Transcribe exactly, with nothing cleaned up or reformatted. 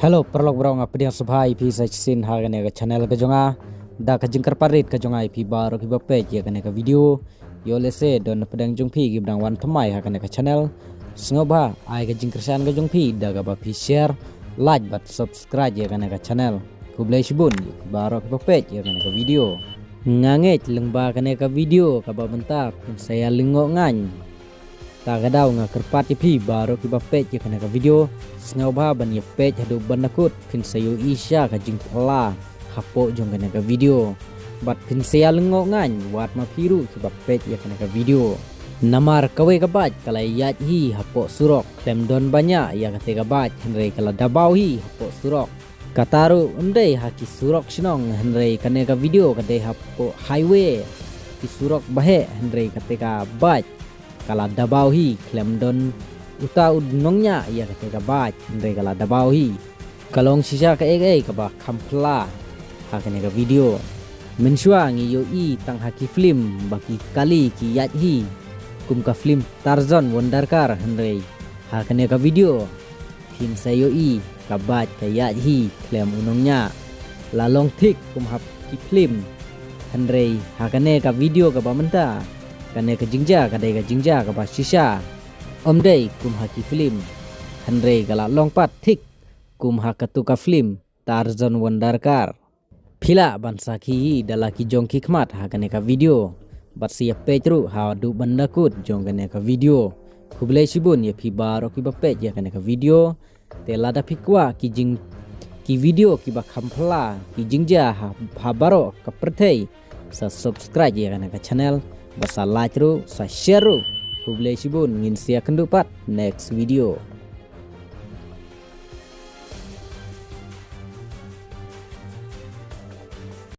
Hello paralok baroh, nga pdiang sngewbha ïa phi sa shisien ha kane ka channel ka jong nga. Da ka jingkyrpad rit ka jong nga ïa phi baroh kiba peit ïa kane ka video, ïoh lehse don na pdeng jong phi kiba dang wan thymmai ha kane ka channel, sngewbha ai ka jingkyrshan ka jong phi da kaba phi share, like bad subscribe ïa kane ka channel. Khublei shibun ïa phi baroh kiba peit ïa kane ka video. Nga ngeit lyngba kane ka video kaba mynta phin sa ïa lyngngoh ngan. Ta ka daw nga kyrpad ïa phi baroh kiba peit ïa kane ka video, sngewbha ban ïa peit haduh ban da kut, phin sa ïohi shisha ka jingphylla hapoh jong kane ka video. Bad phin sa ïa lyngngoh ngan wat ma phi ruh kiba peit ïa kane ka video. Namar kawei ka bike ka la ïaid hi hapoh surok, khlem don ba ñiah ïa kata ka bike, hynrei ka la dabaw hi hapoh surok. Kata ruh ym dei ha ki surok shnong, hynrei kane ka video ka dei hapoh highway, ki surok ba heh, hynrei kata ka bike ka la dabaw hi, khlem don uta u nongñiah ïa kata ka bike, hynrei ka la dabaw hi. Ka long shisha kaei kaei kaba kham phylla ha kane ka video. Mynshuwa ngi ïohi tang ha ki film ba ki kali ki ïaid hi, kum ka film Tarzan Wonder Car, hynrei ha kane ka video phin sa ïohi ka bike ka ïaid hi khlem u nongñiah. La long thik kum ha ki film, hynrei ha kane ka video kaba mynta, kane ka jingjia ka dei ka jingjia kaba shisha. Ym dei kum ha ki film, hynrei ka la long pat thik kum ha katu ka film Tarzan Wonder Car. Phi lah ban sakhi hi da la ki jong ki khmat ha kane ka video, bad sa ïa peit ruh haduh ban da kut jong kane ka video. Khublei shibun ïa phi baroh kiba peit ïa kane ka video. Te lada phi kwah ki jing, ki video kiba kham phylla, ki jingjia ha, ha baroh ka pyrthei, sa subscribe ïa kane ka channel, bad sa like ruh, sa share ruh. Khublei shibun, ngin sa ïakynduh pat next video.